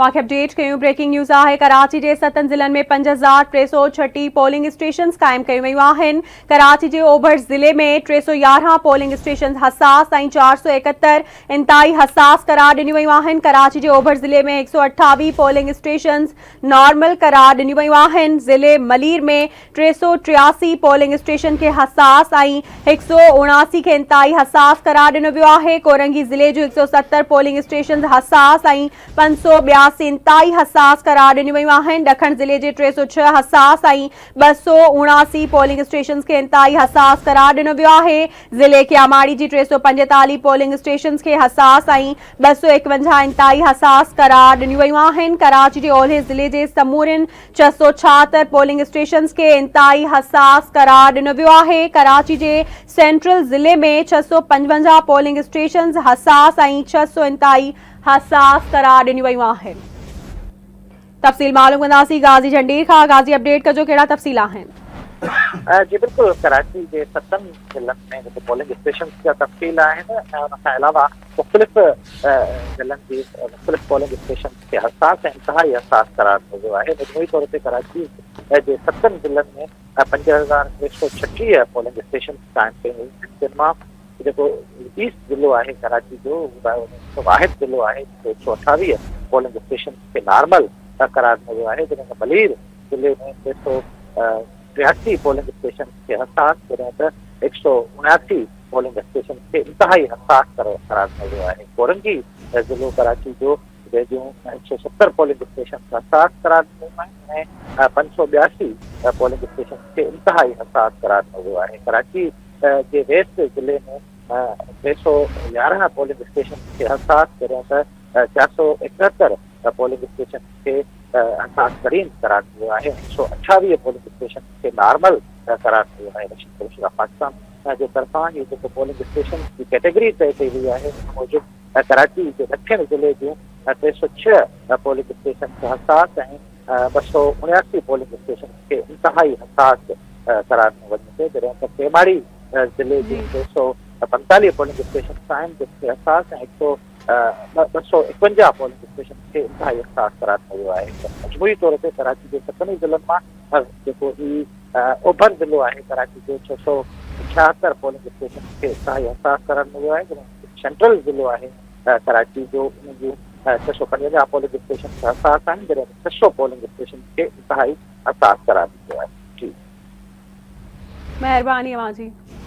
اوهان کي اپڊيٽ ڪيون بريڪنگ نيوز آهي ڪراچي جي ستن ضلعن ۾ 5336 پولنگ اسٽيشنز قائم ڪيون ويون آهن ڪراچي جي اوڀر ضلعي ۾ 311 پولنگ اسٽيشنز حساس ۽ 471 انتهائي حساس قرار ڏنيون ويون آهن ڪراچي جي اوڀر ضلعي ۾ 128 پولنگ اسٽيشنز نارمل قرار ڏنيون ويون آهن ضلعي ملير ۾ 383 پولنگ اسٽيشن کي حساس ۽ 179 کي انتهائي حساس قرار ڏنو ويو آهي، ڪورنگي ضلعي جون 170 پولنگ اسٽيشنز حساس ۽ 582 انتهائي حساس قرار ڏنيون ويون آهن، ڏکڻ ضلعي جي 306 حساس ۽ 279 پولنگ اسٽيشنز کي انتهائي حساس قرار ڏنو ويو آهي، ضلعي ڪياماڙي جي 345 پولنگ اسٽيشنز کي حساس ۽ 251 انتهائي حساس قرار ڏنيون ويون آهن، ڪراچي جي اولهي ضلعي جي سمورين 676 پولنگ اسٽيشنز کي انتهائي حساس قرار ڏنو ويو آهي، ڪراچي جي سينٽرل ضلعي ۾ 655 پولنگ اسٽيشنز حساس ۽ 600 انتهائي حساس قرار ڏنيون ويون آهن. تفصيل معلوم ڪنداسين غازي جهنڊير کان، غازي اپڊيٽ ڪجو ڪهڙا تفصيل آهن. جي بلڪل ڪراچي جي ستن ضلعن ۾ جيڪي پولنگ اسٽيشنز جا تفصيل آهن ۽ ان کان علاوه مختلف ضلعن جي مختلف پولنگ اسٽيشنز کي حساس ۽ انتهائي حساس قرار ڏنو ويو آهي. مجموعي طور تي ڪراچي جي ستن ضلعن ۾ 5336 پولنگ اسٽيشنز قائم ڪيون ويون آهن، جن مان جيڪو ايسٽ ضلعو آهي ڪراچي جو اهو هڪ واحد ضلعو آهي جتي 128 پولنگ اسٽيشنز کي نارمل قرار ڏنو ويو آهي، جڏهن ته ملير ضلعي ۾ 383 پولنگ اسٽيشنز کي حساس جڏهن ته 179 پولنگ اسٽيشنز کي انتهائي حساس قرار ڏنو ويو آهي. ڪورنگي ضلعو ڪراچي جو جنهن جون 170 پولنگ اسٽيشنز حساس قرار ڏنو ويو آهي ۽ 582 پولنگ اسٽيشنز کي انتهائي حساس قرار ڏنو ويو آهي. ڪراچي جي ويسٽ ضلعي ۾ 311 پولنگ اسٽيشنز کي حساس جڏهن ته 471 پولنگ اسٽيشنز کي حساس ترين قرار ڏنو ويو آهي ۽ 128 پولنگ اسٽيشنز کي نارمل قرار ڏنو ويو آهي. اليڪشن ڪميشن آف پاڪستان جي طرفان هي جيڪو پولنگ اسٽيشنز جي ڪيٽيگري طئي ڪئي وئي آهي ان موجب ڪراچي جي ڏکڻ ضلعي جون 306 پولنگ اسٽيشنز حساس ۽ 279 پولنگ اسٽيشنز کي انتهائي حساس قرار ڏنو وڃي ٿو جڏهن ته ڪيماڙي ضلعي جون 345 پولنگ اسٽيشنز آهن جن کي حساس ۽ 251 پولنگ اسٽيشنز کي انتهائي حساس قرار ڏنو ويو آهي مجموعي طور تي ڪراچي جي ستن ئي ضلعن مان جيڪو هي اوڀر ضلعو آهي ڪراچي جو 676 پولنگ اسٽيشنز کي انتهائي حساس قرار ڏنو ويو آهي جڏهن سينٽرل ضلعو آهي ڪراچي جو ان جون 655 پولنگ اسٽيشن حساس آهن جڏهن ته 600 پولنگ اسٽيشن کي انتهائي حساس قرار ڏنو آهي. جي. مهرباني اوهان جي.